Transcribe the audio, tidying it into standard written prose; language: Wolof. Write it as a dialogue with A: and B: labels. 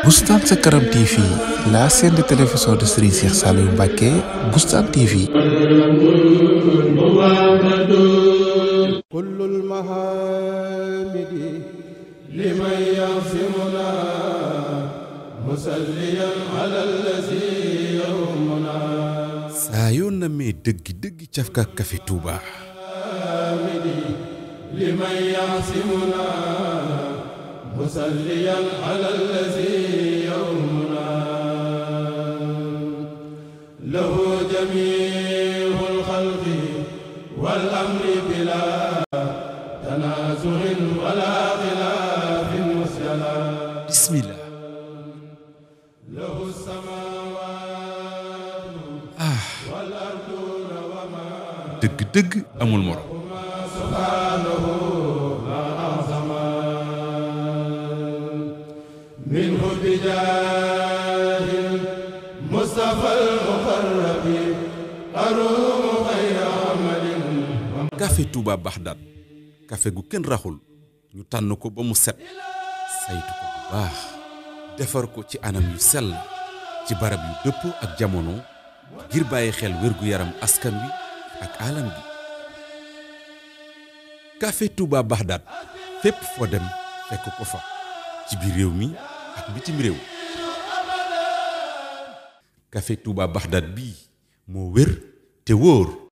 A: Boustan Sa Kanam TV, la chaîne de télévision de Serigne Cheikh Saliou Mbacké. Boustan TV.
B: Kullul mahamidi liman yasimuna musalliyan ala allazi yawmuna.
C: saa yoo namee dëgg cafka Café Touba.
B: liman yasimuna musalliyan ala allazi yawmuna. lahu jami'ul khalqi wal amri bila tanazu'in wala khilafin musjala.
C: bismillah.
B: lahu samawatu wal arduna wa ma
C: dëgg amul morom.
B: subhanahu ma azama minhu bijahil mustafa al muqarrabi arumu khayra amalin.
C: Café Touba Bagdad, café gu kenn raxul ñu tànn ko ba mu set saytu ko bu baax defar ko ci anam yu sell ci barab yu dëpp ak jamono ngir bàyyi xel wér-gu-yaram askan wi ak alam gi. Café Touba Bagdad fépp foo dem fekk ko fa ci biir réew mi ak bitim réew. Café Touba Bagdad bii moo wér te wóor.